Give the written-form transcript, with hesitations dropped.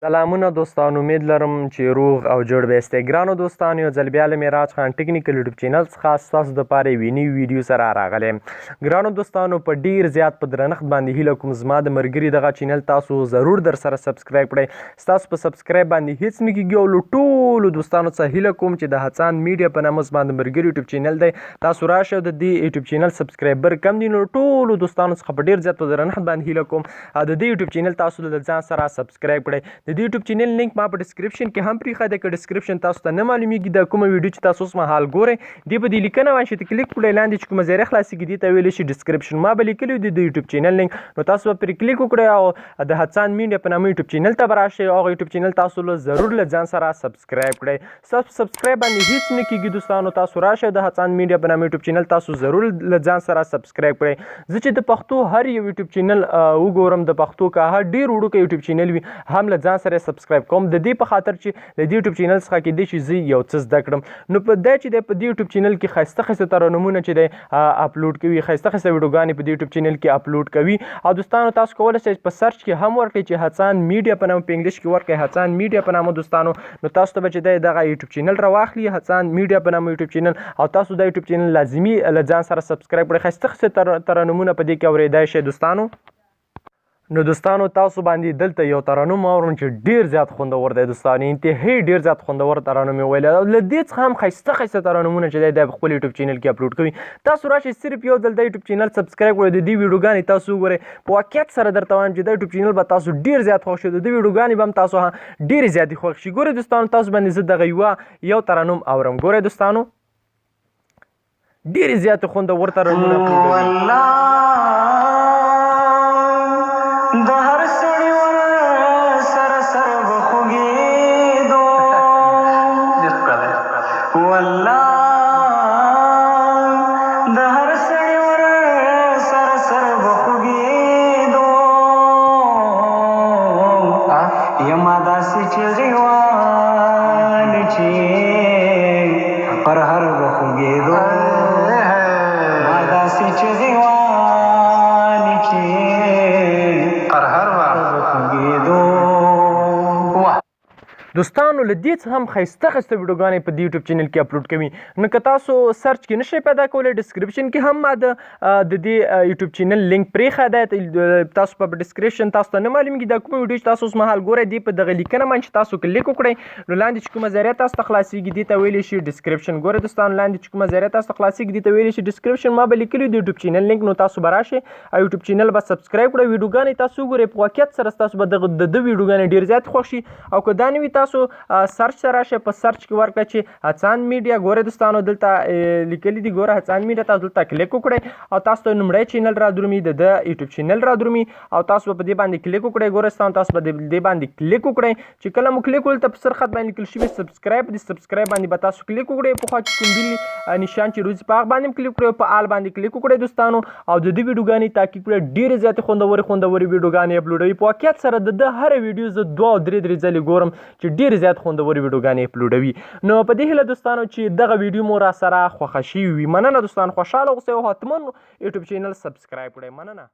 سلامونه دوستانو، امید لرم چې روغ او جوړ به یاستئ. ګرانو دوستانو، یو ځل بیا له معراج خان ټیکنیکل یوټیوب چینل څخه ستاسو دپاره یوې نوې ویډیو سره راغلی یم. ګرانو دوستانو، په ډیر زیات په درنښت باندې هیله کوم زما د مرګري دغه چینل تاسو ضرور در سره سبسکرایب کړئ. ستاسو په سبسکرایب باندې هیڅ نه کیږي او له ټولو دوستانو څخه هیله کوم چې د هڅاند میډیا په نامه زما د مرګري یوټیوب چینل دی، تاسو راشئ او د دې یوټیوب چینل سبسکرایبر کم دي، نو ټولو دوستانو څخه په ډیر زیات په درنښت باندې هیله کوم د دې یوټیوب چینل تاسو له ځان سره سبسکرایب کړئ. د دې یوټیوب چینل لینک ما په ډیسکریپشن کې هم پریښی دی. که ډیسکریپشن تاسو ته نه معلومیږي، دا کومه ویډیو چې تاسو اوس مهال ګورئ، دې په دې لیکنه باندې چې کلیک کړئ، لاندې چې کومه ذریعه خلاصېږي، دې ته ویلی شي ډیسکریپشن. ما به لیکلی دی د یوټیوب چینل لینک، نو تاسو به پرې کلیک وکړئ او د هڅاند میډیا په نامه یوټیوب چینل ته به راشئ او هغه یوټیوب چینل تاسو له ضرور له ځان سره سبسکرایب کړئ. ستاسو سبسکرایب باندې هیڅ نه کیږي دوستانو، تاسو راشئ د هڅاند میډیا په نامه یوټیوب چینل تاسو ضرور له ځان سره سبسکرایب کړئ. زه چې د پښتو هر یو یوټیوب چینل وګورم، د پښتو که هر ډیر وړوکی یوټیوب چینل وي هم له ځان سره سبسکرایب کوم، د دې په خاطر چې له دې یوټیوب چینل څخه کېدای شي زه یو څه زده کړم. نو په دا چې دی په دې یوټیوب چینل کې ښایسته ښایسته ترنمونه چې دی اپلوډ کوي، ښایسته ښایسته ویډیوګانې په دې یوټیوب چینل کې اپلوډ کوي. او دوستانو، تاسو کولی شئ په سرچ کې هم ورکړئ چې هڅاند میډیا په نامه، په انګلیش کې ورکړئ هڅاند میډیا په نامه دوستانو، نو تاسو ته به چې دی دغه یوټیوب چینل راواخلي، هڅاند میډیا په نامه یوټیوب چینل، او تاسو دا یوټیوب چینل لازمي له ځان سره سبسکرایب کړئ. ښایسته ښایسته ترنمونه په دې کې اورېدای شئ دوستانو. نو دوستانو، تاسو باندې دلته یو ترنم اورم چې ډیر زیات خوندور دی دوستانو، انتهایی ډیر زیات خوندور ترنم یې ویلی. او له دې څخه هم ښایسته ښایسته ترنمونه چې دی په خپل یوټیوب چینل کې اپلوډ کوي. تاسو راشئ صرف یو ځل د یوټیوب چینل سبسکرایب کړئ، د دې ویډیوګانې تاسو وګورئ. په واقعیت سره درته وایم چې د یوټیوب چینل به تاسو ډیر زیات خوښ شي، د دې ویډیوګانې به هم تاسو هم ډېرې زیاتې خوښ شي. ګورئ دوستانو، تاسو باندې زه دغه یو ترنم اورم. ګورئ دوستانو، ډېرې زیاتې خوندور ترنمونه اپلوډوي. د هر سړي ور سره سره به خوږېدو، والله د هر سړي ور سره سره به خوږېدو، یما داسې چغې والې چې پر هر به خوږېدو، ما داسې چغې والې چې پر هر خوږېدو. دوستانو، له دې څخه هم ښایسته ښایسته ویډیوګانې په دې یوټیوب چینل کې اپلوډ کوي. نو که تاسو سرچ کې نشئ پیدا کولی، ډیسکریپشن کې هم ما د دې یوټیوب چینل لینک پرېښی دی. تاسو په ډیسکریپشن تاسو ته نه معلومیږي دا کومه ویډیو چې تاسو اوس مهال ګورئ، دې په دغه لیکنه باندې چې تاسو کلیک وکړئ، نو لاندې چې کومه ذریعه تاسو ته خلاصېږي، دې ته ویلی شي ډیسکریپشن. ګورئ دوستانو، لاندې چې کومه ذریعه تاسو ته خلاصېږي، دې ته ویلی شي ډیسکریپشن. ما به لیکلی د یوټیوب چینل لینک، نو تاسو به راشئ او یوټیوب چینل به سبسکرایب کړئ، ویډیوګانې تاسو وګورئ. په واقعیت سره ستاسو به دغه د ده ویډیوګانې ډېر زیات خوښ شي. او که دا نه وي، تاسو سرچ ته راشئ، په سرچ کې ورکړئ چې هڅاند میډیا. ګورئ دوستانو، دلته لیکلي دي، ګوره هڅاند میډیا، تاسو دلته کلیک وکړئ او تاسو ته لومړی چینل را درومي، د ده یوټیوب چینل را درومي، او تاسو به په دې باندې کلیک وکړئ. ګورئ دوستانو، تاسو به دې باندې کلیک وکړئ. چې کله مو کلیک وکړ، ته په سر خط باندې لیکل شوي سبسکرایب، دې سبسکرایب باندې به تاسو کلیک وکړئ. په خوا کې کوم بیل نشان چې روزي، په هغه باندې هم کلیک وکړئ او په آل باندې کلیک وکړئ دوستانو، او د دې ویډیوګانې تعقیب کړئ. ډېرې زیاتې خوندورې خوندورې ویډیوګانې اپلوډوي. په واقعیت سره د ده هره ویډیو زه دوه او درې درې ځلې ګورم چې ډېرې زیات خوندورې ویډیوګانې اپلوډوي. نو په دې هیله دوستانو چې دغه ویډیو مو را سره خوښه شوي وي. مننه دوستان، خوشحاله اوسئ او حتما یوټیوب چینل سبسکرایب کړئ. مننه.